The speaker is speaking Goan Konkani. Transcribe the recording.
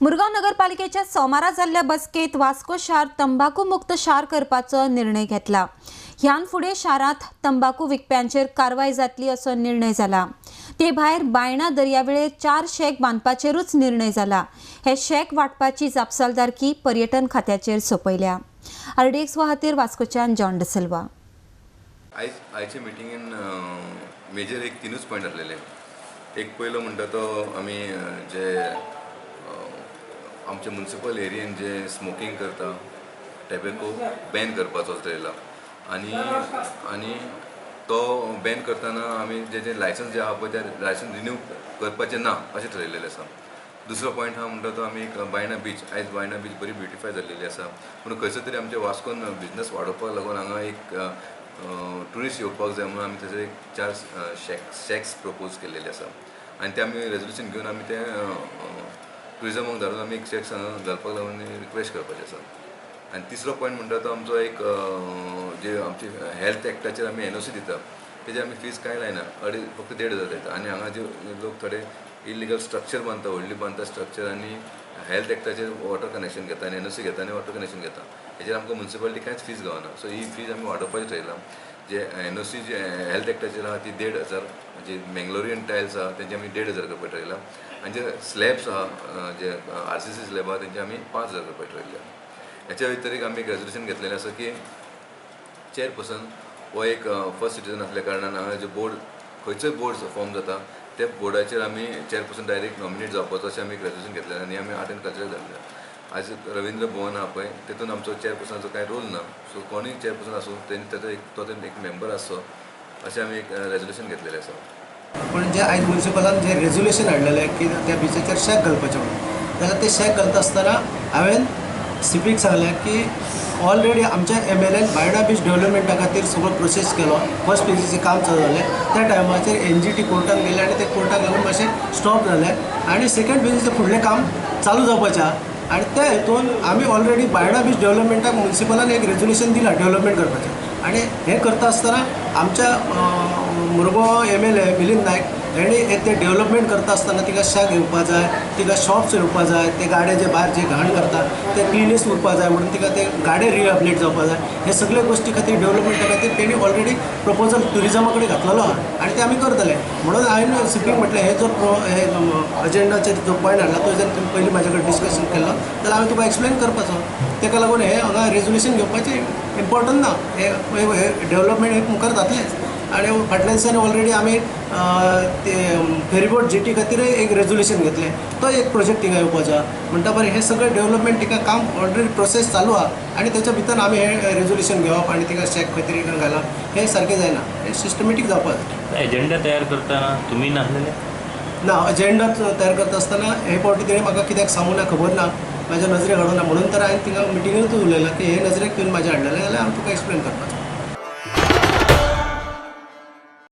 मुरगांव नगरपालिकेच्या सोमारा जाल्ल्या बसकेत वास्को शार तंबाकू मुक्त शार करपाचो निर्णय घेतला। ह्यान फुडें शारांत तंबाकू विकप्यांचेर कारवाय जातली असो निर्णय जाला। ते भायर बायणा दर्यावेळेर 4 शेक बांदपाचेरूच निर्णय जाला। हे शेक वाटपाची जापसालदारकी पर्यटन खात्याचेर सोंपयल्या। आरडीएक्स खातीर वास्कोच्यान जॉन डिसिल्वा। आयचे मिटिंगेन मेजर एक 3 पॉयंट आसलेले। एक पयलो म्हणटा तो आमी जे आमचे म्युनिसिपल एरियेन जे स्मोकींग करता टॅबेको बॅन करपाचो थरयला आनी आनी तो बॅन करतना आमी जे जे लायसन्स जे आहा पळय ते लायसन्स रिन्यू करपाचें ना अशें थरयलेलें आसा। दुसरो पॉयंट आहा म्हणटा तो आमी एक बायणा बीच, आयज बायणा बीच बरी ब्युटिफाय जाल्लेली आसा, पूण खंयसर तरी आमच्या वास्कोन बिजनस वाडोवपाक लागून हांगा एक ट्युरिस्ट येवपाक जाय म्हणून आमी थंयसर एक 4 शॅक्स प्रपोज केल्लेले आसा आनी ते आमी रेजोल्युशन घेवन आमी ते ट्युरिजमाक धाडून आमी एक शॅक्स हांगा घालपाक लागून रिक्वेस्ट करपाचें आसा। आनी तिसरो पॉयंट म्हणटा तो आमचो एक जे आमची हेल्थ एक्टाचेर आमी एनओसी दिता तेजेर आमी फीज कांय लायना, फक्त 1500 दिता। आनी हांगा जे लोक थोडे इलिगल स्ट्रक्चर बांदता, व्हडली बांदता स्ट्रक्चर आनी हेल्थ एक्टाचेर वॉटर कनेक्शन घेता आनी एनओसी घेता आनी वॉटर कनेक्शन घेता, हेजेर आमकां म्युनिसिपालिटी कांयच फीज गावना। सो ही फीज आमी वाडोवपाचें थरयलां। जे एनओसी जे हेल्थ एक्टाचेर आहा ती 1500, जे मेंगलोरियन टायल्स आहा तेंचे आमी 1500 करपाक थरयलां आनी जे स्लॅब्स आहा जे आरसीसी स्लॅब आहा तेंचे आमी 5000 करपाक थरयल्या। हेच्या व्यतिरिक्त आमी एक रेजोल्युशन घेतलेलें आसा की चेअरपर्सन हो एक फर्स्ट सिटीजन आसल्या कारणान हांगा जे बोर्ड खंयचोय बोर्ड फॉर्म जाता त्या बोर्डाचेर आमी चेअरपर्सन डायरेक्ट नॉमिनेट जावपाचो अशें आमी एक रेजोल्युशन घेतलेलें आनी आमी आर्ट एंड कल्चराक धाडलें। आयज रवींद्र भवन आहा पळय तेतून आमचो चेअरपर्सनाचो कांय रोल ना, सो कोणूय चेअरपर्सन आसूं तेणी ताचो एक तो एक मेंबर आसचो अशें आमी एक रेजोल्युशन घेतलेलें आसा। पूण जे आयज म्युनिसिपलान जे रेजोल्युशन हाडलेलें की त्या बिचाचेर शॅक घालपाचें म्हणून, जाल्यार ते शॅक घालता आसतना हांवें सीपीक सांगलें की ऑलरेडी आमच्या एमएलएन बायणा बीच डेव्हलपमेंटा खातीर सगळो प्रोसेस केलो, फर्स्ट फेजीचें काम चालू जालें, त्या टायमाचेर एनजीटी कोर्टान गेले आनी ते कोर्टाक लागून मातशें स्टॉप जालें आनी सेकंड फेजीचें फुडलें काम चालू जावपाचें आहा आनी त्या हेतून आमी ऑलरेडी बायणा बीच डेव्हलपमेंटाक म्युनिसिपलान एक रेजोल्युशन दिलां डेव्हलपमेंट करपाचें आनी हें करता आसतना आमच्या मुरगांव एमएलए मिलिंद नायक हेणी ते डेव्हलपमेंट करता आसतना तिका शॅक येवपा जाय, तिका शॉप्स येवपा जाय, ते गाडे जे भायर जे घाण करता ते क्लिनस उरपा जाय म्हणून तिका ते गाडे रिहेबिलिटेट जावपा जाय, हे सगळे गोश्टी खातीर डेव्हलपमेंटा खातीर तेणी ऑलरेडी प्रपोजल ट्युरिजमा कडेन घातलेलो आहा आनी ते आमी करतले। म्हणून हांवें सीपीक म्हटलें हे जो हे अजेंडाचेर जो पॉयंट हाडला तो जर तुमी पयलीं म्हाजे कडेन डिस्कशन केल्लो जाल्यार हांवें तुका एक्सप्लेन करपाचो। तेका लागून हे हांगा रेजोल्युशन घेवपाचें इम्पॉर्टंट ना, हे डेव्हलपमेंट हे मुखार जातलेंच। आनी फाटल्या दिसांनी ऑलरेडी आमी ते फेरीबोट जेटी खातीर एक रेजोल्युशन घेतलें, तो एक प्रोजेक्ट थिंगा येवपाचो आहा। म्हणटा बरें हें सगळें डेव्हलपमेंट थिंगा काम ऑलरेडी प्रोसेस चालू आहा आनी तेच्या भितर आमी हें रेजोल्युशन घेवप आनी थिंगा शॅक खंय तरी घालप हें सारकें जायना, हें सिस्टमॅटीक जावपाक जाय। एजेंडा तयार करतना तुमी नासलेले? ना, एजेंडा तयार करता आसतना हे फावटी तेणें म्हाका कित्याक सांगूं ना खबर ना, म्हाज्या नजरेक हाडूं ना, म्हणून तर हांवें थिंगा मिटिंगेनूच उलयलां की हे नजरेक तुवें म्हाज्या हाडलेलें जाल्यार हांव तुका एक्सप्लेन करपाचो।